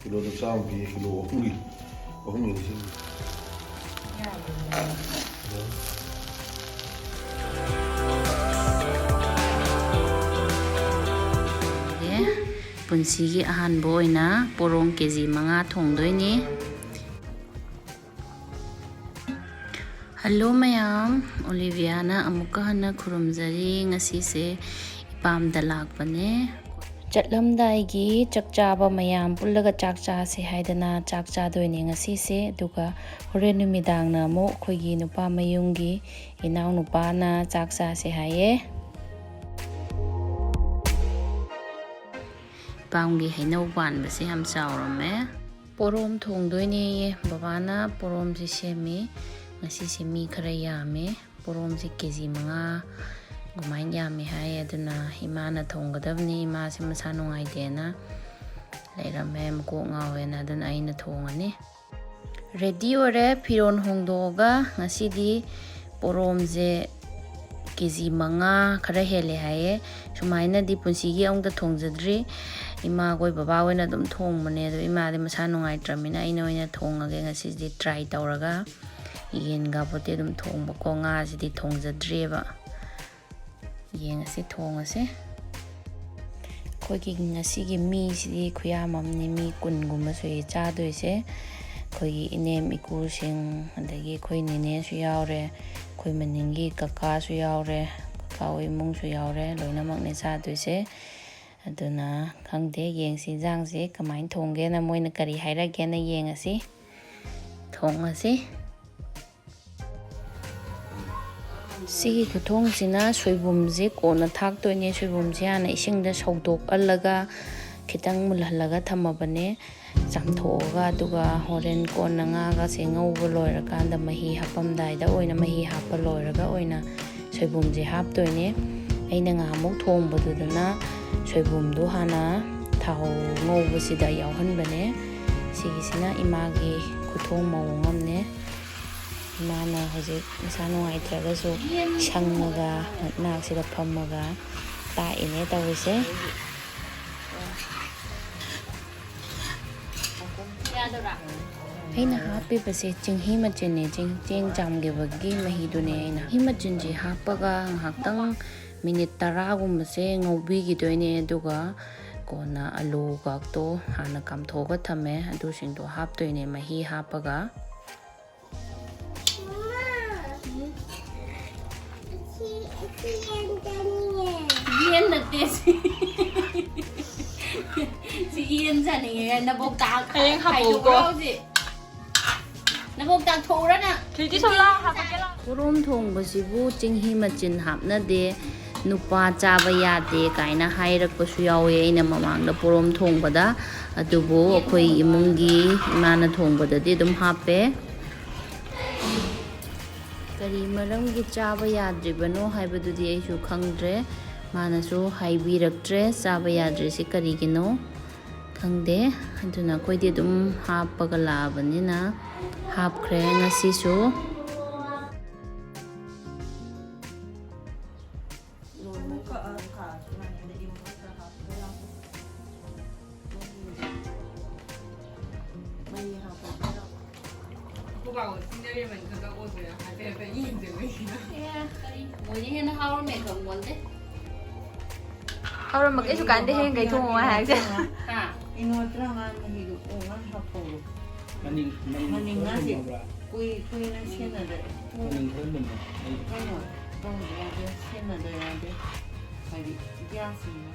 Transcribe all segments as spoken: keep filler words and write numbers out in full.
ꯀꯤꯂꯣꯗ ꯆꯥꯝꯃ ꯄꯤꯌꯦ, ꯀꯤꯂꯣ ꯑꯍꯨꯝꯒꯤ, ꯑꯍꯨꯝꯒꯤ ꯂꯤꯁꯤꯡ꯫ ꯄꯨꯟꯁꯤꯒꯤ ꯑꯍꯥꯟꯕ ꯑꯣꯏꯅ ꯄꯣꯔꯣꯝ ꯀꯦ ꯖꯤ ꯃꯉꯥ ꯊꯣꯡꯗꯣꯏꯅꯤ꯫ ꯍꯜꯂꯣ ꯃꯌꯥꯝ, ꯑꯣꯂꯤꯚꯤꯌꯥꯅ ꯑꯃꯨꯛꯀ ꯍꯟꯅ ꯈꯨꯔꯨꯝꯖꯔꯤ꯫ ꯉꯁꯤꯁꯦ ꯏꯄꯥꯝꯗ ꯂꯥꯛꯄꯅꯦ꯫ ꯆꯠꯂꯝꯗꯥꯏꯒꯤ ꯆꯥꯛ ꯆꯥꯕ ꯃꯌꯥꯝ ꯄꯨꯜꯂꯒ ꯆꯥꯛ ꯆꯥꯁꯦ ꯍꯥꯏꯗꯅ ꯆꯥꯛ ꯆꯥꯗꯣꯏꯅꯦ ꯉꯁꯤꯁꯦ꯫ ꯑꯗꯨꯒ ꯍꯣꯔꯦꯟ ꯅꯨꯃꯤꯗꯥꯡꯅ ꯑꯃꯨꯛ ꯑꯩꯈꯣꯏꯒꯤ ꯅꯨꯄꯥ ꯃꯌꯨꯝꯒꯤ ꯏꯅꯥꯎꯅꯨꯄꯥꯅ ꯆꯥꯛ ꯆꯥꯁꯦ ꯍꯥꯏꯌꯦ꯫ ꯏꯄꯥꯝꯒꯤ ꯍꯩꯅꯧ ꯄꯥꯟꯕꯁꯦ ꯌꯥꯝ ꯆꯥꯎꯔꯝꯃꯦ꯫ ꯄꯣꯔꯣꯝ ꯊꯣꯡꯗꯣꯏꯅꯦꯌꯦ꯫ ꯕꯕꯥꯅ ꯄꯣꯔꯣꯝꯁꯦ ꯁꯦꯝꯃꯤ꯫ ꯉꯁꯤꯁꯦ ꯃꯤ ꯈꯔ ꯌꯥꯝꯃꯦ꯫ ꯄꯣꯔꯣꯝꯁꯦ ꯀꯦ ꯖꯤ ꯃꯉꯥ ꯑꯗꯨꯃꯥꯏꯅ ꯌꯥꯝꯃꯦ ꯍꯥꯏ꯫ ꯑꯗꯨꯅ ꯏꯃꯥꯅ ꯊꯣꯡꯒꯗꯕꯅꯤ꯫ ꯏꯃꯥꯁꯦ ꯃꯁꯥ ꯅꯨꯡꯉꯥꯏꯇꯦꯅ ꯂꯩꯔꯝꯃꯦ, ꯃꯀꯣꯛ ꯉꯥꯎꯋꯦꯅ꯫ ꯑꯗꯨꯅ ꯑꯩꯅ ꯊꯣꯡꯉꯅꯤ꯫ ꯔꯦꯗꯤ ꯑꯣꯏꯔꯦ꯫ ꯐꯤꯔꯣꯜ ꯍꯣꯡꯗꯣꯛꯑꯒ ꯉꯁꯤꯗꯤ ꯄꯣꯔꯣꯝꯁꯦ ꯀꯦ ꯖꯤ ꯃꯉꯥ ꯈꯔ ꯍꯦꯜꯂꯦ ꯍꯥꯏꯌꯦ꯫ ꯁꯨꯃꯥꯏꯅꯗꯤ ꯄꯨꯟꯁꯤꯒꯤ ꯑꯃꯨꯛꯇ ꯊꯣꯡꯖꯗ꯭ꯔꯤ꯫ ꯏꯃꯥꯈꯣꯏ ꯕꯕꯥꯍꯣꯏꯅ ꯑꯗꯨꯝ ꯊꯣꯡꯕꯅꯦ꯫ ꯑꯗꯣ ꯏꯃꯥꯗꯤ ꯃꯁꯥ ꯅꯨꯡꯉꯥꯏꯇ꯭ꯔꯕꯅꯤꯅ ꯑꯩꯅ ꯑꯣꯏꯅ ꯊꯣꯡꯉꯒꯦ ꯉꯁꯤꯗꯤ ꯇ꯭ꯔꯥꯏ ꯇꯧꯔꯒ꯫ ꯌꯦꯟꯒ ꯄꯣꯠꯇꯤ ꯑꯗꯨꯝ ꯊꯣꯡꯕꯀꯣ, ꯉꯥꯁꯤꯗꯤ ꯊꯣꯡꯖꯗ꯭ꯔꯤꯑꯕ꯫ ꯌꯦꯡꯉꯁꯤ, ꯊꯣꯡꯉꯁꯤ꯫ ꯑꯩꯈꯣꯏꯒꯤ ꯉꯁꯤꯒꯤ ꯃꯤꯁꯤꯗꯤ ꯈꯨꯌꯥꯝ ꯑꯃꯅꯤ, ꯃꯤ ꯀꯨꯟꯒꯨꯝꯕ ꯁꯨꯏ ꯆꯥꯗꯣꯏꯁꯦ꯫ ꯑꯩꯈꯣꯏꯒꯤ ꯏꯅꯦꯝ ꯏꯀꯨꯁꯤꯡ, ꯑꯗꯒꯤ ꯑꯩꯈꯣꯏ ꯅꯦꯅꯦꯁꯨ ꯌꯥꯎꯔꯦ, ꯑꯩꯈꯣꯏ ꯃꯅꯤꯡꯒꯤ ꯀꯀꯥꯁꯨ ꯌꯥꯎꯔꯦ, ꯀꯀꯥ ꯍꯣꯏ ꯏꯃꯨꯡꯁꯨ ꯌꯥꯎꯔꯦ, ꯂꯣꯏꯅꯃꯛꯅꯦ ꯆꯥꯗꯣꯏꯁꯦ꯫ ꯑꯗꯨꯅ ꯈꯪꯗꯦ, ꯌꯦꯡꯁꯤ ꯏꯟꯖꯥꯡꯁꯦ ꯀꯃꯥꯏꯅ ꯊꯣꯡꯒꯦꯅ, ꯃꯣꯏꯅ ꯀꯔꯤ ꯍꯥꯏꯔꯛꯀꯦꯅ ꯌꯦꯡꯉꯁꯤ, ꯊꯣꯡꯉꯁꯤ꯫ ꯁꯤꯒꯤ ꯈꯨꯊꯣꯡꯁꯤꯅ ꯁꯣꯏꯕꯨꯝꯁꯦ ꯀꯣꯟꯅ ꯊꯥꯛꯇꯣꯏꯅꯦ꯫ ꯁꯣꯏꯕꯨꯝꯁꯦ ꯍꯥꯟꯅ ꯏꯁꯤꯡꯗ ꯁꯧꯗꯣꯛꯍꯜꯂꯒ ꯈꯤꯇꯪ ꯃꯨꯜꯍꯜꯂꯒ ꯊꯝꯃꯕꯅꯦ꯫ ꯆꯥꯝꯊꯣꯛꯑꯒ, ꯑꯗꯨꯒ ꯍꯣꯔꯦꯟ ꯀꯣꯟꯅ ꯉꯥꯒꯁꯦ ꯉꯧꯕ ꯂꯣꯏꯔꯀꯥꯟꯗ, ꯃꯍꯤ ꯍꯥꯞꯄꯝꯗꯥꯏꯗ ꯑꯣꯏꯅ, ꯃꯍꯤ ꯍꯥꯞꯄ ꯂꯣꯏꯔꯒ ꯑꯣꯏꯅ ꯁꯣꯏꯕꯨꯝꯁꯦ ꯍꯥꯞꯇꯣꯏꯅꯦ꯫ ꯑꯩꯅ ꯉꯍꯥꯟꯃꯨꯛ ꯊꯣꯡꯕꯗꯨꯗꯅ ꯁꯣꯏꯕꯨꯝꯗꯣ ꯍꯥꯟꯅ ꯊꯥꯎ ꯉꯧꯕꯁꯤꯗ ꯌꯥꯎꯍꯟꯕꯅꯦ꯫ ꯁꯤꯒꯤꯁꯤꯅ ꯏꯃꯥꯒꯤ ꯈꯨꯊꯣꯡ ꯃꯑꯣꯡ ꯑꯃꯅꯦ꯫ ꯏꯃꯥꯅ ꯍꯧꯖꯤꯛ ꯃꯁꯥ ꯅꯨꯡꯉꯥꯏꯇ꯭ꯔꯒꯁꯨ ꯁꯪꯉꯒ ꯅꯛꯅꯥꯛꯁꯤꯗ ꯐꯝꯃꯒ ꯇꯥꯛꯏꯅꯦ ꯇꯧꯔꯤꯁꯦ꯫ ꯑꯩꯅ ꯍꯥꯞꯄꯤꯕꯁꯦ ꯆꯤꯡꯍꯤ ꯃꯆꯤꯟꯅꯦ, ꯆꯦꯡ, ꯆꯦꯡ ꯆꯥꯝꯈꯤꯕꯒꯤ ꯃꯍꯤꯗꯨꯅꯦ꯫ ꯑꯩꯅ ꯆꯤꯡꯍꯤ ꯃꯆꯤꯟꯁꯦ ꯍꯥꯞꯄꯒ ꯉꯥꯏꯍꯥꯛꯇꯪ ꯃꯤꯅꯤꯠ ꯇꯔꯥꯒꯨꯝꯕꯁꯦ ꯉꯧꯕꯤꯈꯤꯗꯣꯏꯅꯦ꯫ ꯑꯗꯨꯒ ꯀꯣꯟꯅ ꯑꯂꯨꯒꯥꯛꯇꯣ ꯍꯥꯟꯅ ꯀꯥꯝꯊꯣꯛꯑꯒ ꯊꯝꯃꯦ, ꯑꯗꯨꯁꯤꯡꯗꯣ ꯍꯥꯞꯇꯣꯏꯅꯦ ꯃꯍꯤ ꯍꯥꯞꯄꯒ꯫ ꯌꯦꯟ ꯅꯠꯇꯦ ꯁꯤ꯫ ꯁꯤ ꯌꯦꯟ ꯆꯥꯅꯤꯡꯉꯦ꯫ ꯅꯕꯣꯛ ꯇꯥꯛ-, ꯍꯌꯦꯡ ꯍꯥꯞꯄꯛꯎꯀꯣ꯫ ꯍꯥꯏꯗꯣꯛꯎꯔꯣ ꯍꯧꯖꯤꯛ꯫ ꯅꯕꯣꯛ ꯇꯥꯛꯊꯣꯛꯎꯔ ꯅꯪ? ꯈꯤꯜꯇꯤ ꯁꯣꯝꯂꯥ ꯍꯥꯞꯄꯛꯀꯦ ꯂꯥꯎ꯫ ꯄꯣꯔꯣꯝ ꯊꯣꯡꯕꯁꯤꯕꯨ ꯆꯤꯡꯍꯤ ꯃꯆꯤꯟ ꯍꯥꯞꯅꯗꯦ, ꯅꯨꯄꯥ ꯆꯥꯕ ꯌꯥꯗꯦ ꯀꯥꯏꯅ ꯍꯥꯏꯔꯛꯄꯁꯨ ꯌꯥꯎꯋꯦ ꯑꯩꯅ ꯃꯃꯥꯡꯗ ꯄꯣꯔꯣꯝ ꯊꯣꯡꯕꯗ꯫ ꯑꯗꯨꯕꯨ ꯑꯩꯈꯣꯏ ꯏꯃꯨꯡꯒꯤ ꯏꯃꯥꯅ ꯊꯣꯡꯕꯗꯗꯤ ꯑꯗꯨꯝ ꯍꯥꯞꯄꯦ꯫ ꯀꯔꯤ ꯃꯔꯝꯒꯤ ꯆꯥꯕ ꯌꯥꯗ꯭ꯔꯤꯕꯅꯣ ꯍꯥꯏꯕꯗꯨꯗꯤ ꯑꯩꯁꯨ ꯈꯪꯗ꯭ꯔꯦ꯫ ꯃꯥꯅꯁꯨ ꯍꯥꯏꯕꯤꯔꯛꯇ꯭ꯔꯦ ꯆꯥꯕ ꯌꯥꯗ꯭ꯔꯤꯁꯤ ꯀꯔꯤꯒꯤꯅꯣ꯫ ꯈꯪꯗꯦ꯫ ꯑꯗꯨꯅ ꯑꯩꯈꯣꯏꯗꯤ ꯑꯗꯨꯝ ꯍꯥꯞꯄꯒ ꯂꯥꯛꯑꯕꯅꯤꯅ ꯍꯥꯞꯈ꯭ꯔꯦ ꯉꯁꯤꯁꯨ꯫ ꯃꯣꯏꯅ ꯍꯦꯟꯅ ꯍꯥꯎꯔꯝꯃꯦ ꯈꯪꯄꯣꯟꯇꯦ꯫ ꯍꯥꯎꯔꯝꯕ ꯀꯩꯁꯨ ꯀꯥꯟꯗꯦ, ꯍꯌꯦꯡꯈꯩ ꯊꯣꯡꯉꯣ ꯍꯥꯏꯔꯒꯦ꯫ ꯍꯥ? ꯏꯅꯣꯠꯇ꯭ꯔ ꯑꯉꯥꯡ ꯃꯍꯤꯗꯨ ꯀꯣꯡꯉ ꯍꯥꯞꯄꯧꯔꯣ꯫ ꯃꯅꯤꯡ, ꯃꯅꯤꯡ ꯃꯅꯤꯡ ꯈꯔ ꯉꯥꯁꯦ ꯂꯨꯝꯃꯕ꯭ꯔꯥ? ꯀꯨꯏ-, ꯀꯨꯏꯅ ꯁꯦꯟꯅꯗ-, ꯃꯅꯤꯡ ꯈꯔ ꯂꯨꯝꯃꯦ꯫ ꯑꯩ ꯀꯩꯅꯣ ꯇꯧꯗ ꯌꯥꯗꯦ, ꯁꯦꯟꯅꯗ ꯌꯥꯗꯦ꯫ ꯍꯥꯏꯗꯤ ꯒ꯭ꯌꯥꯁꯁꯤꯅ꯫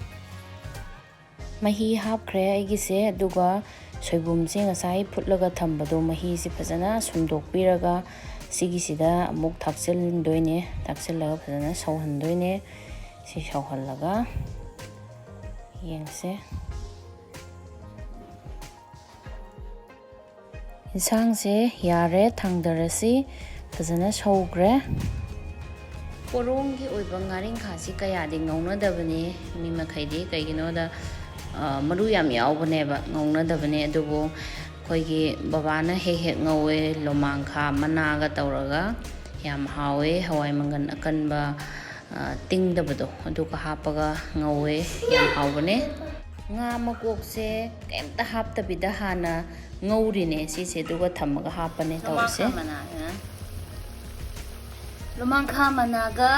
ꯃꯍꯤ ꯍꯥꯞꯈ꯭ꯔꯦ ꯑꯩꯒꯤꯁꯦ, ꯑꯗꯨꯒ ꯁꯣꯏꯕꯨꯝꯁꯦ ꯉꯁꯥꯏ ꯐꯨꯠꯂꯒ ꯊꯝꯕꯗꯣ ꯃꯍꯤꯁꯦ ꯐꯖꯅ ꯁꯨꯝꯗꯣꯛꯄꯤꯔꯒ ꯁꯤꯒꯤꯁꯤꯗ ꯑꯃꯨꯛ ꯊꯥꯛꯆꯤꯟꯗꯣꯏꯅꯦ꯫ ꯊꯥꯛꯆꯤꯜꯂꯒ ꯐꯖꯅ ꯁꯧꯍꯟꯗꯣꯏꯅꯦ꯫ ꯁꯤ ꯁꯧꯍꯜꯂꯒ ꯌꯦꯡꯁꯦ꯫ ꯏꯟꯁꯥꯡꯁꯦ ꯌꯥꯔꯦ, ꯊꯥꯡꯗꯔꯁꯤ꯫ ꯐꯖꯅ ꯁꯧꯈ꯭ꯔꯦ꯫ ꯄꯣꯔꯣꯝꯒꯤ ꯑꯣꯏꯕ ꯉꯥꯔꯤꯡꯈꯥꯁꯤ ꯀꯌꯥꯗꯤ ꯉꯧꯅꯗꯕꯅꯤ꯫ ꯃꯤ ꯃꯈꯩꯗꯤ ꯀꯩꯒꯤꯅꯣꯗ, ꯑ, ꯃꯔꯨ ꯌꯥꯝ ꯌꯥꯎꯕꯅꯦꯕ, ꯉꯧꯅꯗꯕꯅꯦ꯫ ꯑꯗꯨꯕꯨ ꯑꯩꯈꯣꯏꯒꯤ ꯕꯕꯥꯅ ꯍꯦꯛ ꯍꯦꯛ ꯉꯧꯋꯦ, ꯂꯣꯃꯥꯡꯈꯥ ꯃꯅꯥꯒ ꯇꯧꯔꯒ ꯌꯥꯝ ꯍꯥꯎꯋꯦ꯫ ꯍꯋꯥꯏ ꯃꯪꯒꯟ ꯑꯀꯟꯕ, ꯑ, ꯇꯤꯡꯗꯕꯗꯣ, ꯑꯗꯨꯒ ꯍꯥꯞꯄꯒ ꯉꯧꯋꯦ, ꯌꯥꯝ ꯍꯥꯎꯕꯅꯦ꯫ ꯉꯥ ꯃꯀꯣꯛꯁꯦ ꯀꯩꯝꯇ ꯍꯥꯞꯇꯕꯤꯗ ꯍꯥꯟꯅ ꯉꯧꯔꯤꯅꯦ ꯁꯤꯁꯦ, ꯑꯗꯨꯒ ꯊꯝꯃꯒ ꯍꯥꯞꯄꯅꯦ ꯇꯧꯔꯤꯁꯦ꯫ ꯂꯨꯃꯥꯡꯈꯥ ꯃꯅꯥꯒ, ꯂꯨꯃꯥꯡꯈꯥ ꯃꯅꯥꯒ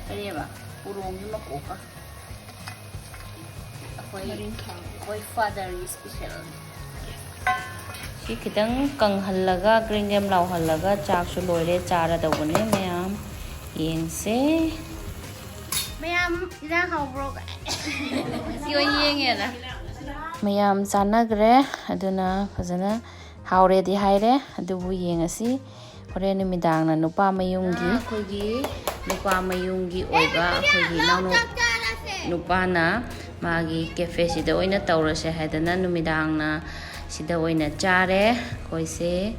ꯀꯔꯤꯕ, ꯎꯔꯣꯡꯒꯤ ꯃꯀꯣꯛꯀ꯫ ꯑꯩꯈꯣꯏ, ꯑꯩꯈꯣꯏ ꯐꯥꯗꯔꯒꯤ ꯏꯁꯄꯤꯁꯦꯜ꯫ ꯁꯤ ꯈꯤꯇꯪ ꯀꯪꯍꯜꯂꯒ, ꯒ꯭ꯔꯦꯝ ꯒ꯭ꯔꯦꯝ ꯂꯥꯎꯍꯜꯂꯒ ꯆꯥꯛꯁꯨ ꯂꯣꯏꯔꯦ, ꯆꯥꯔꯗꯧꯕꯅꯦ ꯃꯌꯥꯝ꯫ ꯌꯦꯡꯁꯦ꯫ ꯃꯌꯥꯝ ꯏꯟꯖꯥꯡ ꯍꯥꯎꯕ꯭ꯔꯣ? ꯁꯤ ꯑꯣꯏꯅ ꯌꯦꯡꯉꯦꯅ꯫ ꯃꯌꯥꯝ ꯆꯥꯟꯅꯈ꯭ꯔꯦ꯫ ꯑꯗꯨꯅ ꯐꯖꯅ ꯍꯥꯎꯔꯦꯗꯤ ꯍꯥꯏꯔꯦ꯫ ꯑꯗꯨꯕꯨ ꯌꯦꯡꯉꯁꯤ ꯍꯣꯔꯦꯟ ꯅꯨꯃꯤꯗꯥꯡꯅ ꯅꯨꯄꯥ ꯃꯌꯨꯝꯒꯤ, ꯑꯩꯈꯣꯏꯒꯤ ꯅꯨꯄꯥ ꯃꯌꯨꯝꯒꯤ ꯑꯣꯏꯕ ꯑꯩꯈꯣꯏꯒꯤ ꯏꯅꯥꯎꯅꯨ-, ꯅꯨꯄꯥꯅ ꯃꯥꯒꯤ ꯀꯦꯐꯦꯁꯤꯗ ꯑꯣꯏꯅ ꯇꯧꯔꯁꯦ ꯍꯥꯏꯗꯅ ꯅꯨꯃꯤꯗꯥꯡꯅ ꯁꯤꯗ ꯑꯣꯏꯅ ꯆꯥꯔꯦ ꯑꯩꯈꯣꯏꯁꯦ꯫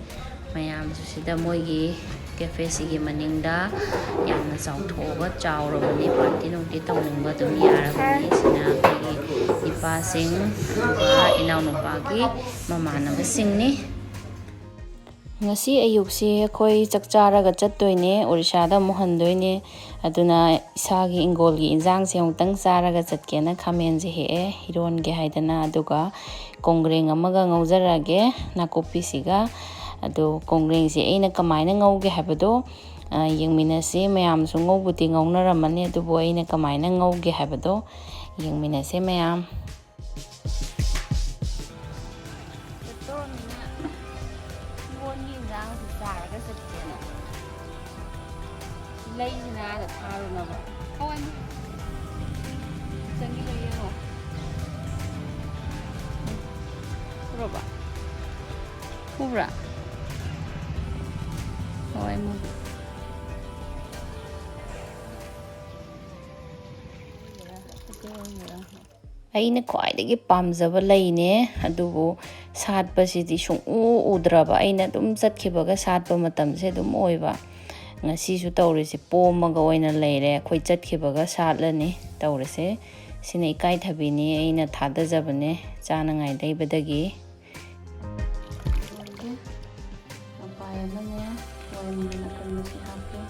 ꯃꯌꯥꯝꯁꯨ ꯁꯤꯗ ꯃꯣꯏꯒꯤ ꯀꯦꯐꯦꯁꯤꯒꯤ ꯃꯅꯤꯡꯗ ꯌꯥꯝꯅ ꯆꯥꯎꯊꯣꯛꯑꯒ ꯆꯥꯎꯔꯕꯅꯤ꯫ ꯄꯥꯔꯇꯤ ꯅꯨꯡꯇꯤ ꯇꯧꯅꯤꯡꯕ ꯑꯗꯨꯝ ꯌꯥꯔꯕꯅꯤ꯫ ꯁꯤꯅ ꯑꯩꯈꯣꯏꯒꯤ ꯏꯄꯥꯁꯤꯡ, ꯏꯅꯥꯎꯅꯨꯄꯥꯒꯤ ꯃꯃꯥꯟꯅꯕꯁꯤꯡꯅꯤ꯫ ꯉꯁꯤ ꯑꯌꯨꯛꯁꯤ ꯑꯩꯈꯣꯏ ꯆꯥꯛ ꯆꯥꯔꯒ ꯆꯠꯇꯣꯏꯅꯦ, ꯑꯣꯔꯤꯁꯥꯗ ꯑꯃꯨꯛ ꯍꯟꯗꯣꯏꯅꯦ꯫ ꯑꯗꯨꯅ ꯏꯁꯥꯒꯤ ꯏꯪꯒꯣꯜꯒꯤ ꯏꯟꯖꯥꯡꯁꯦ ꯑꯃꯨꯛꯇꯪ ꯆꯥꯔꯒ ꯆꯠꯀꯦꯅ ꯈꯥꯃꯦꯟꯁꯦ ꯍꯦꯛꯑꯦ, ꯏꯔꯣꯟꯒꯦ ꯍꯥꯏꯗꯅ꯫ ꯑꯗꯨꯒ ꯀꯣꯡꯒ꯭ꯔꯦꯡ ꯑꯃꯒ ꯉꯧꯖꯔꯛꯑꯒꯦ ꯅꯥꯀꯨꯞꯄꯤꯁꯤꯒ꯫ ꯑꯗꯣ ꯀꯣꯡꯒ꯭ꯔꯦꯡꯁꯦ ꯑꯩꯅ ꯀꯃꯥꯏꯅ ꯉꯧꯒꯦ ꯍꯥꯏꯕꯗꯣ, ꯑ, ꯌꯦꯡꯃꯤꯟꯅꯁꯤ꯫ ꯃꯌꯥꯝꯁꯨ ꯉꯧꯕꯗꯤ ꯉꯧꯅꯔꯝꯃꯅꯤ, ꯑꯗꯨꯕꯨ ꯑꯩꯅ ꯀꯃꯥꯏꯅ ꯉꯧꯒꯦ ꯍꯥꯏꯕꯗꯣ ꯌꯦꯡꯃꯤꯟꯅꯁꯦ ꯃꯌꯥꯝ꯫ ꯆꯠꯇꯣꯔꯃꯤꯅ ꯏꯔꯣꯟꯒꯤ ꯏꯟꯖꯥꯡꯁꯤ ꯆꯥꯔꯒ ꯆꯠꯀꯦꯅ꯫ ꯂꯩꯁꯤꯅ ꯑꯥꯗ ꯊꯥꯔꯨꯅꯕ꯫ ꯍꯋꯥꯏ ꯃꯨ-, ꯆꯪꯉꯤꯕ ꯌꯦꯡꯉꯣ꯫ ꯎꯔꯕ? ꯎꯕ꯭ꯔꯥ? ꯍꯋꯥꯏ ꯃꯨ-, ꯑꯩꯅ ꯈ꯭ꯋꯥꯏꯗꯒꯤ ꯄꯥꯝꯖꯕ ꯂꯩꯅꯦ, ꯑꯗꯨꯕꯨ ꯁꯥꯠꯄꯁꯤꯗꯤ ꯁꯨꯡꯎ ꯎꯗ꯭ꯔꯕ꯫ ꯑꯩꯅ ꯑꯗꯨꯝ ꯆꯠꯈꯤꯕꯒ ꯁꯥꯠꯄ ꯃꯇꯝꯁꯦ ꯑꯗꯨꯝ ꯑꯣꯏꯕ꯫ ꯉꯁꯤꯁꯨ ꯇꯧꯔꯤꯁꯦ, ꯄꯣꯝꯃꯒ ꯑꯣꯏꯅ ꯂꯩꯔꯦ꯫ ꯑꯩꯈꯣꯏ ꯆꯠꯈꯤꯕꯒ ꯁꯥꯠꯂꯅꯤ ꯇꯧꯔꯤꯁꯦ꯫ ꯁꯤꯅ ꯏꯀꯥꯏꯊꯕꯤꯅꯤ, ꯑꯩꯅ ꯊꯥꯗꯖꯕꯅꯦ ꯆꯥꯅꯉꯥꯏ ꯂꯩꯕꯗꯒꯤ꯫ ꯃꯄꯥꯏ ꯑꯃꯅꯦ, ꯍꯋꯥꯏ ꯃꯪꯒꯜ ꯑꯀꯪꯕꯁꯤ ꯍꯥꯞꯀꯦ꯫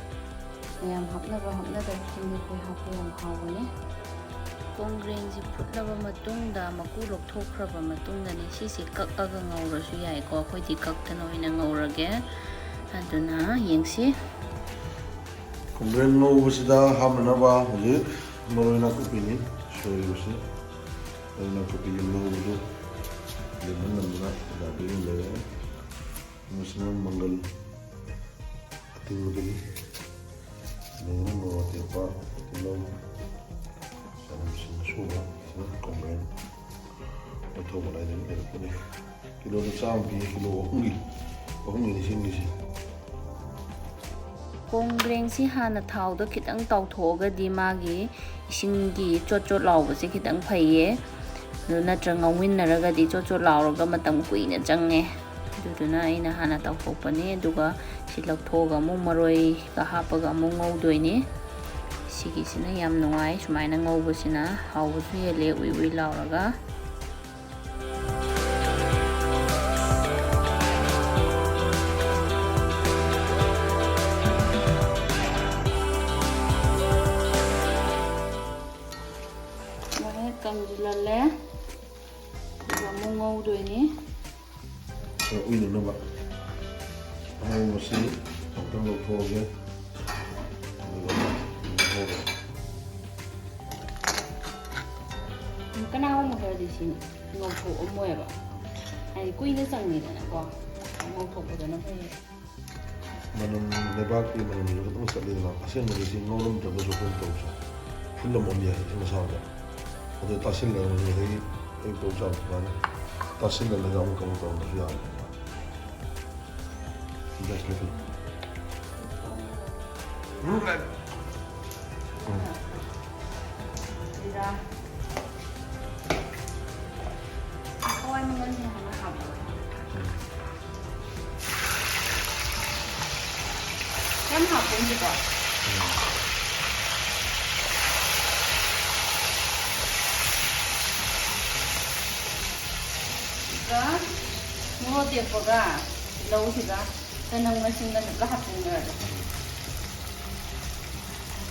ꯃꯌꯥꯝ ꯍꯥꯞꯅꯕ ꯍꯥꯞꯅꯗꯕ ꯈꯪꯗꯦ, ꯑꯩꯈꯣꯏ ꯍꯥꯞꯄ ꯌꯥꯝ ꯍꯥꯎꯕꯅꯦ꯫ ꯀꯣꯡꯒ꯭ꯔꯦꯡꯁꯤ ꯐꯨꯠꯂꯕ ꯃꯇꯨꯡꯗ, ꯃꯀꯨ ꯂꯧꯊꯣꯛꯈ꯭ꯔꯕ ꯃꯇꯨꯡꯗꯅꯦ, ꯁꯤꯁꯦ ꯀꯛꯑꯒ ꯉꯧꯔꯁꯨ ꯌꯥꯏꯀꯣ꯫ ꯑꯩꯈꯣꯏꯗꯤ ꯀꯛꯇꯅ ꯑꯣꯏꯅ ꯉꯧꯔꯒꯦ꯫ ꯑꯗꯨꯅ ꯌꯦꯡꯁꯤ꯫ ꯀꯣꯡꯒ꯭ꯔꯦꯡ ꯉꯧꯕꯁꯤꯗ ꯍꯥꯞꯅꯅꯕ ꯍꯧꯖꯤꯛ ꯃꯔꯣꯏ ꯅꯥꯀꯨꯞꯄꯤꯅꯤ ꯁꯣꯏꯔꯤꯕꯁꯤ꯫ ꯃꯔꯣꯏ ꯅꯥꯀꯨꯞꯄꯤꯒꯤ ꯉꯧꯕꯗꯨ ꯂꯦꯃꯟ ꯅꯝꯗꯨꯅ ꯌꯥꯗꯨꯅ ꯂꯩꯔꯦ꯫ ꯃꯁꯤꯅ ꯃꯪꯒꯜ ꯑꯇꯤꯡꯕꯗꯨꯅꯤ꯫ ꯃꯣꯔꯣꯛ ꯑꯇꯦꯛꯄ, ꯇꯤꯜꯍꯧ, ꯆꯅꯝꯁꯤꯡ ꯑꯁꯨꯕ, ꯁꯤꯅ ꯀꯣꯡꯒ꯭ꯔꯦꯡ꯫ ꯑꯣꯟꯊꯣꯛꯄ ꯂꯥꯏꯗꯅ ꯂꯩꯔꯛꯄꯅꯤ꯫ ꯀꯤꯂꯣꯗ ꯆꯥꯝꯃ ꯄꯤ, ꯀꯤꯂꯣ ꯑꯍꯨꯝꯒꯤ, ꯑꯍꯨꯝꯒꯤꯅꯤ ꯁꯤꯡꯉꯤꯁꯤ꯫ ꯀꯣꯡꯒ꯭ꯔꯦꯡꯁꯤ ꯍꯥꯟꯅ ꯊꯥꯎꯗ ꯈꯤꯇꯪ ꯇꯥꯎꯊꯣꯛꯑꯒꯗꯤ ꯃꯥꯒꯤ ꯏꯁꯤꯡꯒꯤ ꯆꯣꯠ ꯆꯣꯠ ꯂꯥꯎꯕꯁꯦ ꯈꯤꯇꯪ ꯐꯩꯌꯦ꯫ ꯑꯗꯨ ꯅꯠꯇ꯭ꯔꯒ ꯉꯧꯃꯤꯟꯅꯔꯒꯗꯤ ꯆꯣꯠ ꯆꯣꯠ ꯂꯥꯎꯔꯒ ꯃꯇꯝ ꯀꯨꯏꯅ ꯆꯪꯉꯦ꯫ ꯑꯗꯨꯗꯨꯅ ꯑꯩꯅ ꯍꯥꯟꯅ ꯇꯥꯎꯊꯣꯛꯄꯅꯦ꯫ ꯑꯗꯨꯒ ꯁꯤ ꯂꯧꯊꯣꯛꯑꯒ ꯑꯃꯨꯛ ꯃꯔꯣꯏꯒ ꯍꯥꯞꯄꯒ ꯑꯃꯨꯛ ꯉꯧꯗꯣꯏꯅꯦ꯫ ꯁꯤꯒꯤꯁꯤꯅ ꯌꯥꯝ ꯅꯨꯡꯉꯥꯏ, ꯁꯨꯃꯥꯏꯅ ꯉꯧꯕꯁꯤꯅ ꯍꯥꯎꯕꯁꯨ ꯍꯦꯜꯂꯦ, ꯎꯏ ꯎꯏ ꯂꯥꯎꯔꯒ꯫ ꯁꯨꯃꯥꯏꯅ ꯀꯪꯁꯤꯜꯍꯜꯂꯦ꯫ ꯑꯗꯨꯒ ꯑꯃꯨꯛ ꯉꯧꯗꯣꯏꯅꯤ꯫ ꯈꯔ ꯎꯏꯅꯅꯕ ꯑꯉꯧꯕꯁꯤ ꯑꯃꯨꯛꯇꯪ ꯂꯧꯊꯣꯛꯑꯒꯦ꯫ ꯑꯗꯨꯒ ꯉꯧꯔꯒꯦ꯫ ꯀꯅꯥꯒꯨꯝꯕ ꯈꯔꯗꯤ ꯁꯤ ꯉꯧꯊꯣꯛꯑꯝꯃꯣꯏꯕ, ꯍꯥꯏꯗꯤ ꯀꯨꯏꯅ ꯆꯪꯉꯤꯗꯅꯀꯣ, ꯉꯧꯊꯣꯛꯄꯗꯨꯅ ꯐꯩꯌꯦ꯫ ꯃꯅꯝ, ꯂꯩꯕꯥꯛꯀꯤ ꯃꯅꯝꯁꯨ ꯈꯤꯇꯪ ꯆꯠꯂꯤꯗꯅ, ꯑꯁꯦꯡꯕꯗꯤ ꯁꯤ ꯉꯧꯔꯝꯗ꯭ꯔꯒꯁꯨ ꯑꯩꯈꯣꯏꯅ ꯇꯧꯕꯁꯦ ꯐꯨꯠꯂꯝꯃꯝ ꯌꯥꯏ ꯏꯁꯤꯡ ꯑꯁꯥꯕꯗ꯫ ꯑꯗꯨ ꯇꯥꯁꯤꯜꯂꯒ ꯉꯁꯥꯏꯒꯤ ꯑꯌꯨꯛꯇ ꯆꯥꯕ ꯑꯗꯨꯃꯥꯏꯅ ꯇꯥꯁꯤꯜꯍꯜꯂꯒ ꯑꯃꯨꯛ ꯀꯩꯅꯣ ꯇꯧꯔꯝꯕꯁꯨ ꯌꯥꯕꯅꯦꯕ꯫ ꯒ꯭ꯌꯥꯁ ꯂꯩꯈꯠꯂꯣ꯫ ꯎꯝ꯫ ꯖꯤꯔꯥ꯫ ꯍꯋꯥꯏ ꯃꯪꯒꯜꯁꯦ ꯍꯥꯟꯅ ꯍꯥꯞꯄꯣ꯫ ꯌꯥꯝ ꯍꯥꯞꯄꯣꯏꯁꯤꯀꯣ꯫ ꯎꯝ꯫ ꯑꯗꯨꯒ ꯃꯣꯔꯣꯛ ꯑꯇꯦꯛꯄꯒ ꯇꯤꯜꯍꯧꯁꯤꯒ ꯆꯅꯝꯒ ꯁꯤꯡꯒ ꯅꯝꯒ ꯍꯥꯞꯆꯤꯟꯈ꯭ꯔꯒꯦ꯫ ꯎꯝ꯫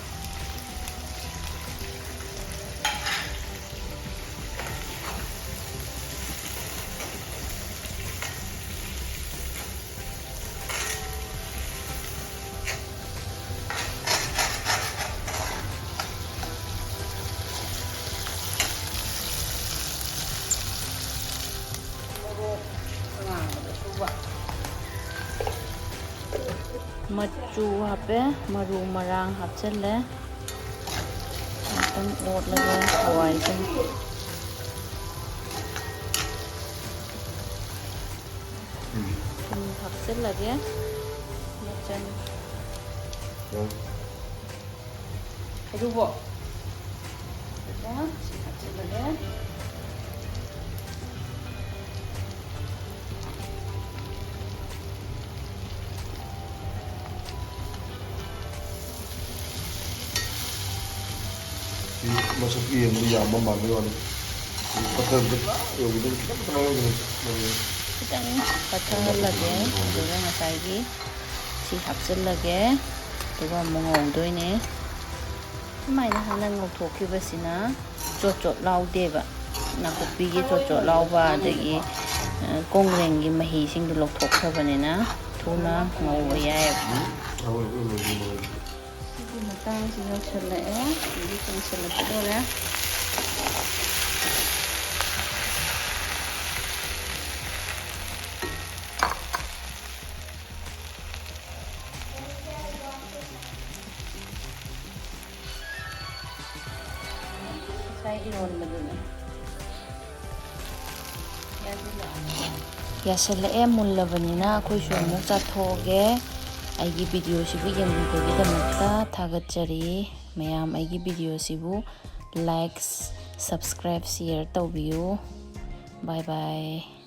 ꯃꯆꯨ ꯍꯥꯞꯄꯦ, ꯃꯔꯨ ꯃꯔꯥꯡ ꯍꯥꯞꯆꯤꯜꯂꯦ꯫ ꯉꯥꯛꯇꯪ ꯑꯣꯠꯂꯒ ꯍꯋꯥꯏꯁꯦ ꯊꯨꯝ ꯍꯥꯞꯆꯤꯜꯂꯒꯦ꯫ ꯃꯆꯜ ꯎꯝ꯫ ꯑꯗꯨꯕꯨ ꯁꯤ ꯍꯥꯞꯆꯤꯜꯂꯒꯦ꯫ ꯁꯤ ꯃꯁꯛ ꯌꯦꯡꯕꯗ ꯌꯥꯝꯕ ꯃꯥꯟꯕꯩ ꯋꯥꯅꯤ꯫ ꯁꯤ ꯄꯠꯊꯕꯗ ꯄꯨꯔꯥ ꯌꯧꯒꯗꯣꯏꯅꯤ꯫ ꯈꯤꯇꯪ ꯈꯤꯇꯪ ꯌꯧꯒꯗꯣꯏꯅꯤ꯫ ꯈꯤꯇꯪ ꯄꯠꯊꯍꯜꯂꯒꯦ꯫ ꯑꯗꯨꯒ ꯉꯁꯥꯏꯒꯤ ꯁꯤ ꯍꯥꯞꯆꯤꯜꯂꯒꯦ꯫ ꯑꯗꯨꯒ ꯑꯃꯨꯛ ꯉꯧꯗꯣꯏꯅꯦ꯫ ꯁꯨꯃꯥꯏꯅ ꯍꯥꯟꯅ ꯉꯧꯊꯣꯛꯈꯤꯕꯁꯤꯅ ꯆꯣꯠ ꯆꯣꯠ ꯂꯥꯎꯗꯦꯕ꯫ ꯅꯥꯀꯨꯞꯄꯤꯒꯤ ꯆꯣꯠ ꯆꯣꯠ ꯂꯥꯎꯕ ꯑꯗꯒꯤ, ꯑ, ꯀꯣꯡꯒ꯭ꯔꯦꯡꯒꯤ ꯃꯍꯤꯁꯤꯡꯗꯣ ꯂꯧꯊꯣꯛꯈ꯭ꯔꯕꯅꯤꯅ ꯊꯨꯅ ꯉꯧꯕ ꯌꯥꯏꯌꯦꯕ꯫ ꯎꯝ, ꯂꯧꯔꯦ, ꯂꯧꯔꯦ, ꯂꯧꯔꯦ, ꯂꯧꯔꯦ꯫ ꯁꯤꯒꯤ ꯃꯇꯥꯡꯁꯤ ꯌꯧꯁꯜꯂꯛꯑꯦ꯫ ꯁꯤꯗꯤ ꯀꯪꯁꯜꯂꯛꯀꯗꯧꯔꯦ꯫ ꯉꯁꯥꯏ ꯏꯔꯣꯟꯕꯗꯨꯅꯦ꯫ ꯌꯥꯁꯤꯜꯂꯛꯑꯦ, ꯃꯨꯜꯂꯕꯅꯤꯅ ꯑꯩꯈꯣꯏꯁꯨ ꯑꯃꯨꯛ ꯆꯥꯊꯣꯛꯑꯒꯦ꯫ ꯑꯩꯒꯤ ꯚꯤꯗꯤꯑꯣꯁꯤꯕꯨ ꯌꯦꯡꯕꯤꯕꯒꯤꯗꯃꯛꯇ ꯊꯥꯒꯠꯆꯔꯤ꯫ ꯃꯌꯥꯝ ꯑꯩꯒꯤ ꯚꯤꯗꯤꯑꯣꯁꯤꯕꯨ likes, subscribe, share ꯇꯧꯕꯤꯌꯨ꯫ Bye bye꯫